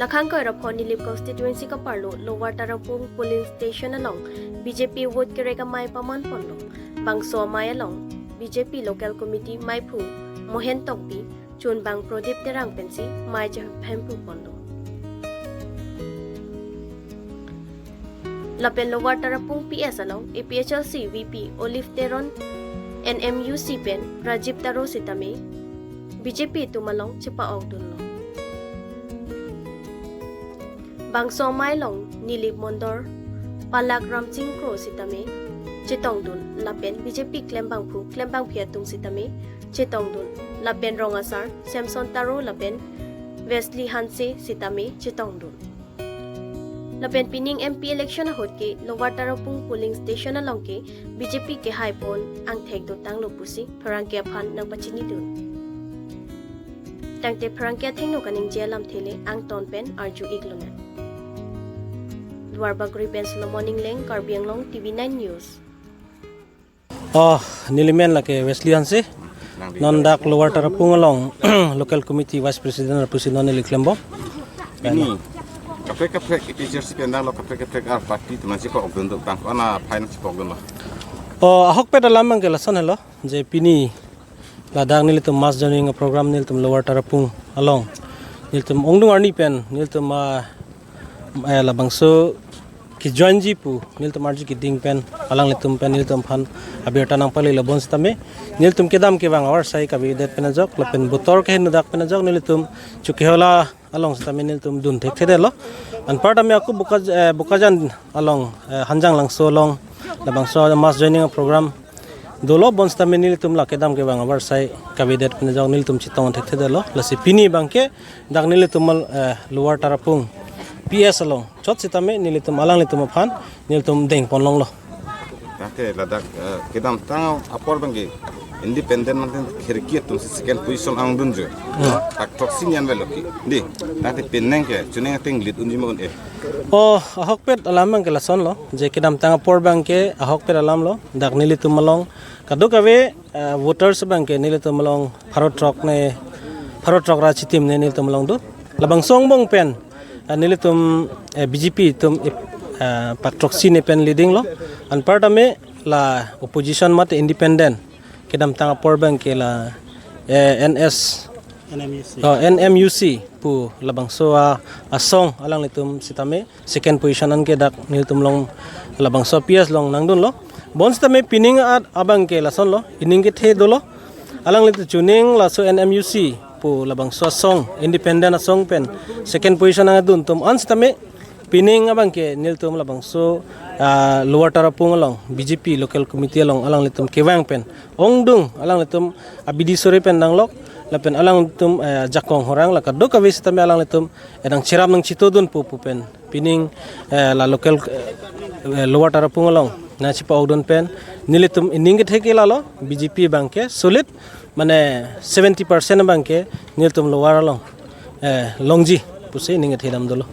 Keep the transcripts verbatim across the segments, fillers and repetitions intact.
Lakhang Koirapho Nilip constituency kaparlo Lower Tarapung polling station along B J P vote kerek amei paman ponlo. Bangso amei along B J P local committee meiphu Mohen Tokbi, chunbang Prodip Terang pensi mei chehemphu ponlo. Lapen Lower Tarapung P S along A P H L C V P Olive Teron, N M U C pen Rajib Taro sitame B J P atum along chepa-okdunlo. Bangso amei along Nilip Mondol Palak Ramsing Kro sitame chetongdun lapen B J P klembangphu klembangphi atum sitame chetongdun lapen rong asar Samson Taro lapen Wesley Hanse sitame chetongdun. Lapen pining M P election ahut ke Lower Tarapung polling station along ke B J P kehai pon angthek dotanglo pusi pherangke aphan nangpachinidun. Tangte pherangke athengno kaningje alamthe le angton pen arju-iklonang. Duarbagori pen Solomon Ingleng, Karbi Anglong T V nine News. Oh, neli men lake Wesley Hanse. Non dak Lower Tarapung along local committee vice president pusi non neli klembom. Pini kaprek kaprek A P H L C pen danglo, kaprek kaprek ar party atum chepa-okdun do, bang ko-an aphai nangchepa-okdunlo? Oh, ahokpet alam abangke lason helo, je pini ladak nelitum mass joining program nelitum Lower Tarapung along nelitum ongdung arni pen nelitum, ah, eh, labangso kejoinji pu nelitum arju keding pen alanglitum pen nelitum aphan abirta nangpale labon sitame nelitum kedam kevang avarsai kavedet pen ajok lapen botor kehingno dak pen ajok nelitum Chokihola along sitame nelitum dun thekthedetlo. Anparta me ako Boka, eh, Bokajan along, eh, Hanjanglangso along labangso mass joining program dolo, bonsitame nelitum la kedam kevang avarsai kavedet pen ajok nelitum chetong thekthedetlo. Lasi pini abangke dak nelitum, eh, Lower Tarapung P S along chot sitame nelitum alanglitum aphan nelitum dengponlonglo. Tangte ladak, eh, kedamtang apor abangke independent mate khirki atum si second position angdunji. Hmm. Pak throksi nyan velo ki. Dei, tangte pining ke chuning ateng lead unji ma un-e? Oh, ahokpet alam abangke lasonlo, je kedamtang apor abangke ahokpet alamlo, dak nelitum along kadokave, eh, voters abangke nelitum along pharo throk ne, pharo throk ra chitim ne nelitum along do. Labangso angbong pen, eh, nelitum, eh, B J P atum, eh, pak throksi ne pen leading lo. Anparta me la opposition mate independent kedamtang apor abangke la, eh, N S, N M U C. Oh, N M U C pu labangso a, asong alanglitum sitame second position anke dak nelitum along labangso P S along nangdunlo. Bonsitame pining at abangke lasonlo, ining kethe dolo. Alanglitum chuning laso N M U C pu labangso asong, independent asong pen second position angdun atum an sitame pining abangke nelitum labangso, ah, Lower Tarapung along B J P local committee along alanglitum kevang pen ongdung alanglitum abidi sore pen nanglok lapen alanglitum, eh, jakong horang la kadokave sitame alanglitum, eh, nangcherap nangchitodun pu pu pen pining, eh, la local, eh, Lower Tarapung along nangchepa-okdun pen nelitum ining kethe ke lalo, B J P abangke solid, mane seventy percent abangke nelitum Lower along, eh, longji pusi ining kethe dam dolo.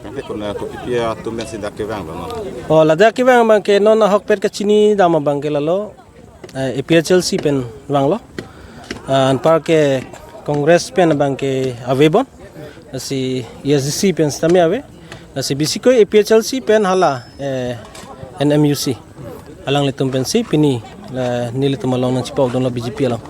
Tangte kuna kopi pi atum pensi dak kevanglo non? Oh, ladak kevang abangke non ahokpet kachinidam abangke lalo, eh, A P H L C pen vanglo. Ah, anparke Congress pen abangke avebon. Lasi A S D C pen sitame ave. Lasi bisikoi A P H L C pen hala, eh, N M U C alanglitum pensi pini, eh, nelitum along nangchepa-okdunlo B J P along.